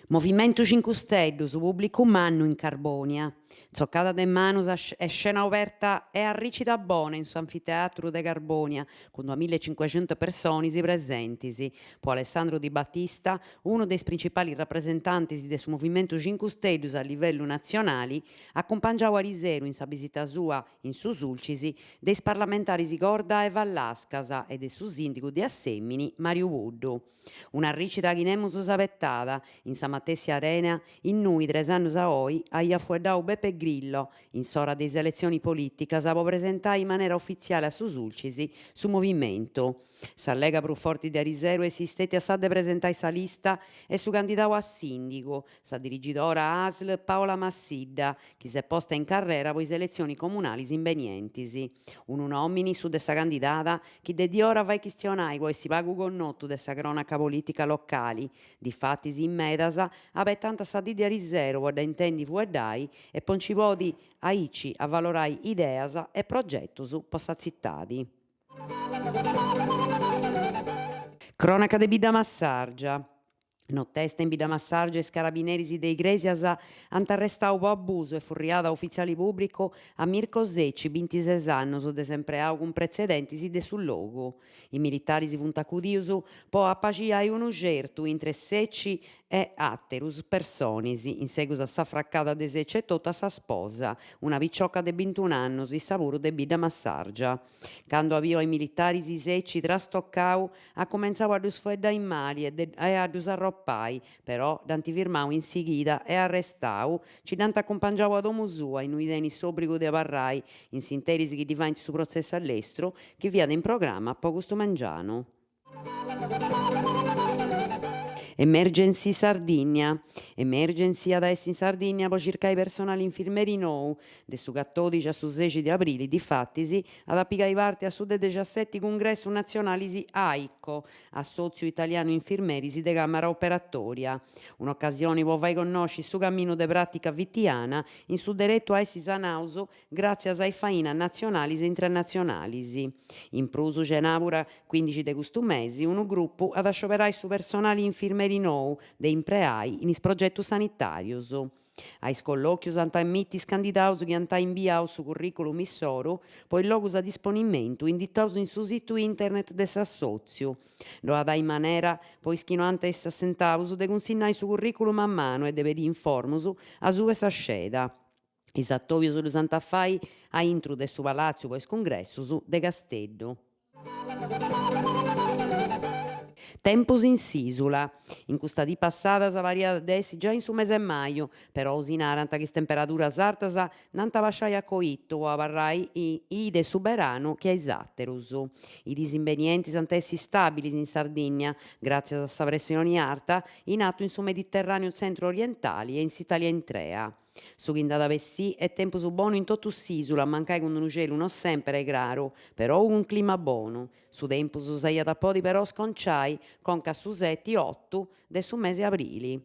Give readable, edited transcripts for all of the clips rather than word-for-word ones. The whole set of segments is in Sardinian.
Movimentu Cincu Steddus, pùblicu mannu in Carbònia. Tzocada de manus e scena oberta e arricida bona in su anfiteatru de Carbònia, cun duamilla e cincuxentus personis presentis. Po Alessandru Di Battista, unu de is principalis rapresentantis de su Movimentu Cincu Steddus a livellu natzionali, acumpangiau ariseru in sa bisita sua in su Sulcis de is parlamentaris Corda e Vallascas e de su sìndigu de Assèmini Mariu Puddu. Un'arricida chi nemus s'abetat, in sa matessi arena innui tres annus a oi aiat fueddau Beppe Grillo in s'ora de is eletzionis polìticas po presentai in manera ufitziali a su Sulcis su movimentu. S'allega prus forti de ariseru est stètia sa de presentai sa lista e su candidau a sìndigu, sa dirigidora ASL Paola Massidda, chi s'est posta in carrera po is eletzionis comunalis imbenientis. Unu nòmini, su de sa candidada, chi de diora fait chistionai po essi pagu connotu de sa crònaca polìtica locali, difatis in medas abetant sa dì de ariseru po dda intendi fueddai e po nci podi aici avalorai ideas e progetus po sa tzitadi. Crònaca de Biddamassàrgia. Notesta in Biddamassàrgia is carabineris de Igrèsias ant arrestau po abusu e furriada a ufitziali pùbricu a Mirko Secci, bintises annus, desempreau cun pretzedentis de su logu. Is militaris funt acudius po apaxiai unu certu intre Secci e àterus personis, in segus a s'afracada de Secci etotu a sa sposa, una picioca de bintun'annus, issa puru de Biddamassàrgia. Candu at biu a is militaris Secci trastocau at cumentzau a ddus fueddai mali e a ddus arropai, però dd'ant firmau in sighida e arrestau, nci dd'ant acumpangiau a domu sua innui tenit s'òbrigu de abarrai in s'interis chi ddi faint su protzessu a lestru chi fiat in programma po custu mengianu. Emergency Sardìnnia. Emergency at a essi in Sardìnnia po circai personali infirmeri nou De su catòdixi a su sexi de abrili, difatis, at a pigai parti a su de dexaseti cungressu natzionalis AICO, Assòtziu Italianu Infirmeris de Càmara Operatòria. Un'ocasioni po fai connosci su caminu de pràtica fitiana in su deretu a essi sanaus gràtzias a is fainas natzionalis e internatzionalis. In prus, cenàbura cuindixi de custu mesi, unu grupu at a scioberai su personali infirmeri nou de impreai in is progetus sanitàrius. A is collòchius ant a ammiti is candidaus chi ant imbiau su curriculum issoru po is logus a disponimentu inditaus in su situ internet de s'assòtziu. Ddoe at ai manera po is chi no ant essi assentaus de cunsinnai su curriculum a manu e de pedì informus asuba 'e sa sceda. Is atòbius ddus ant a fai a intru de su Palàtziu po is Cungressus de Casteddu. Tempus in s'ìsula. In custa dì passada pariat de essi giai in su mese 'e maju, perou si narant chi is temperaduras artas nd'ant a abasciai a coitu po abarrai is de su beranu che a is àterus. Is diis imbenientis ant a essi stàbilis in Sardìnnia, gràtzias a sa pressioni arta in atu in su Mediterràneu tzentru-orientali e in s'Itàlia intrea. Su chi nd'at a bessì est tempus bonu in totu s'ìsula, mancai cun unu celu no sèmpere craru, perou cun clima bonu. Su tempus s'aiat a podi però sconciai conca a su seti otu de su mese abrili.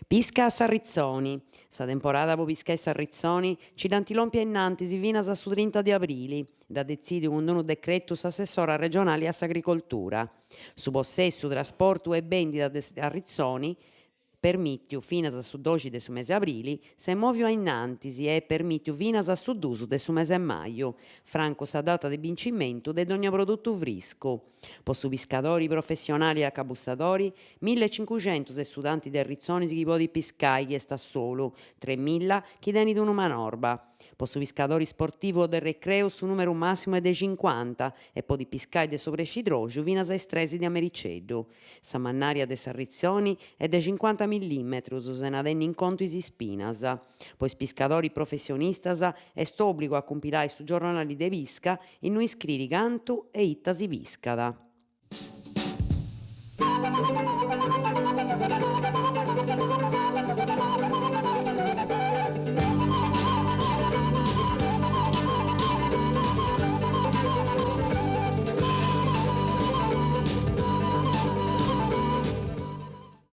Pisca a s'arritzoni. Sa temporada po piscai s'arritzoni nci dd'ant lòmpia innantis finas a su trinta de abrili, dd'at detzìdiu cun unu decretu s'assessora regionali a s'agricoltura. Su possessu, trasportu e bèndida de arritzoni, permìtiu finas a su doxi de su mese abrili, s'est mòviu a innantis e est permìtiu finas a su dus de su mese maju, francu sa data de bincimentu de dònnia produtu friscu. Po su piscadori professionali e acabussadori, milla e cincuxentus est su tanti de arritzonis chi podit piscai chi est a solu, tremilla chi tenit unu manorba. Po su piscadori sportivu o de recreu su numeru massimu est de cincuanta e podit piscai de s'obrescidroxu finas a is tres de a mericeddu. Sa mannaria de s'arritzoni est de cincuanta millimetrus sena tenni in contu is ispinas. Po is piscadoris professionistas est òbligu a cumpilai su giorronali de pisca innui scriri cantu e ita si piscat.